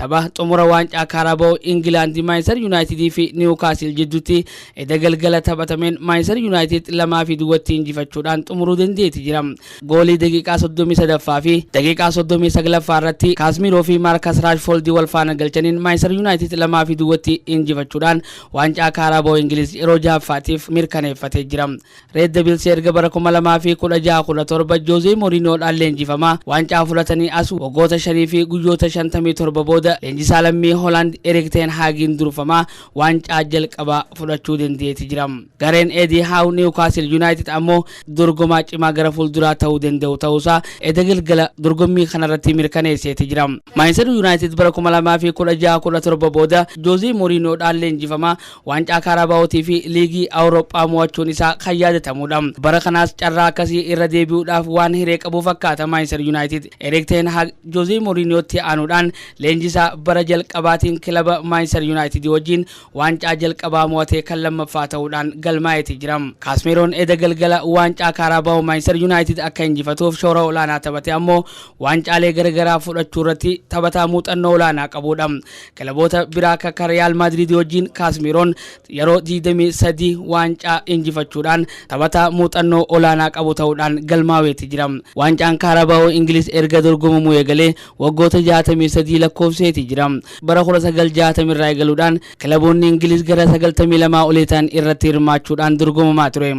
Tapha xumura waancaa Kaarabaa'oo Ingilaandi Maanchister Yuunaayitidii fi Niwukaasil jidduutti edda galgala taphatameen Maanchister Yuunaayitid 2-0tti injifachuudhaan xumuruu dandeetti jira. Goolii daqiiqaa 33ffaa fi daqiiqaa 39ffaa irratti Kaasmiroo fi Maarkas Raashfooldi wal faana galchaniin Maanchister Yuunaayitid 2-0tti injifachuudhaan waancaa Kaarabaa'oo Ingiliz yeroo jahaffaatiif mirkaneeffatee jira. Red Devils erga bara 2016-17 Joozee Mooriinoodhaan leenjifamaa waancaa fudhatanii as waggoota 5 fi guyyoota 57 booda leenjisaa lammii Hoolaand Erik Ten Haagiin durfamaa waancaa jalqabaa fudhachuu dandeetti jira. Gareen Eedii Haaw Niwukaasil Yuunaayitid ammoo dorgomaa cimaa gara fuulduraa ta'uu danda'u ta'uusaa edda galgala dorgommii kanarratti mirkaneesseeti jira. Maanchister Yuunaayitid bara 2016-17 booda Joozee Mooriinoodhaan leenjifamaa waancaa Kaarabaa'ootii fi liigii Awurooppaa mo'achuun isaa kan yaadatamudha. Bara kanaas carraa akkasii irra deebi'uudhaaf waan hiree qabu fakkaata Maanchister Yuunaayitid. Erik Ten Haag Joozee Mooriinootti aanuudhaan leenjisaa bara jalqabaatiin kilaba Maanchister Yuunaayitid wajjin waancaa jalqabaa mo'atee kan lammaffaa ta'uudhaan galmaa'eeti jira. Kaasmeeroon eda galgala waancaa Kaarabaa'oo Maanchister Yuunaayitid akka injifatuuf shoora olaanaa taphate ammoo waancaalee garagaraa fudhachuu irratti taphataa muuxannoo olaanaa qabudha. Kilaboota biraa akka Real Madrid wajjin Kaasmeeroon yeroo 23 waancaa injifachuudhaan taphataa muuxannoo olaanaa qabu ta'uudhaan galmaa'eeti jira. Waancaan Kaarabaa'oo Ingiliz erga dorgomamuu eegalee waggoota 63 lakkoofseeti jira. Bara 1960 irraa eegaluudhaan kilaboonni Ingiliz gara 92 olii ta'an irratti hirmaachuudhaan dorgomamaa ture.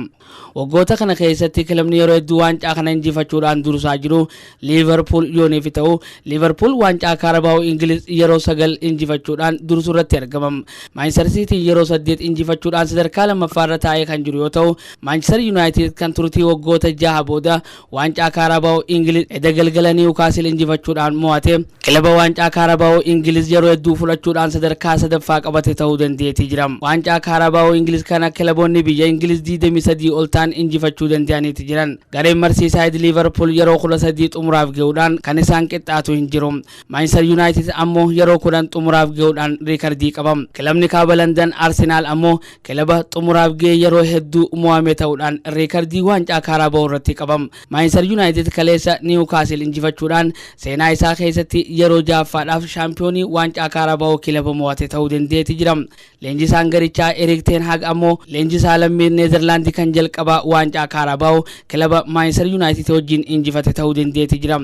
Waggoota kana keessatti kilabni yeroo hedduu waancaa kana injifachuudhaan dursaa jiru Liivarpuul yooniif ta'u, Liivarpuul waancaa Kaarabaa'oo Ingiliz yeroo 9 injifachuudhaan dursuu irratti argama. Maanchister Siitiin yeroo 8 injifachuudhaan sadarkaa lammaffaa irra taa'ee kan jiru yoo ta'u, Maanchister Yuunaayitid kan turtii waggoota 6 booda waancaa Kaarabaa'oo Ingiliz edda galgala Niwukaasil injifachuudhaan mo'ate kilaba waancaa Kaarabaa'oo Ingiliz yeroo hedduu fudhachuudhaan sadarkaa sadaffaa qabate ta'uu dandeetii jira. Waancaa Kaarabaa'oo Ingiliz kana kilaboonni biyya Ingiliz 23 ol ta'an injifachuu danda'aniiti jiran. Gareen Marsiisaayid Liivarpuul yeroo 13 xumuraaf ga'uudhaan kan isaan qixxaatu hin jiru. Maanchister Yuunaayitid ammoo yeroo 10 xumuraaf ga'uudhaan riikardii qaba. Kilabni kaaba Landan Arsenaal ammoo kilaba xumuraaf ga'e yeroo hedduu mo'ame ta'uudhaan riikardii waancaa Kaarabaa'oo irratti qaba. Maanchister Yuunaayitid kaleessa Niwukaasil injifachuudhaan seenaa isaa keessatti yeroo jahaffaadhaaf shaampiyoonii waancaa Kaarabaa'oo kilaba mo'ate ta'uu dandeetti jira. Leenjisaan garichaa Erik Ten Hag ammoo leenjisaa lammii Neezerlaandi kan jalqabaa waancaa Kaarabaa'oo kilaba Maanchister Yuunaayitid wajjin injifate ta'uu dandeetti jira.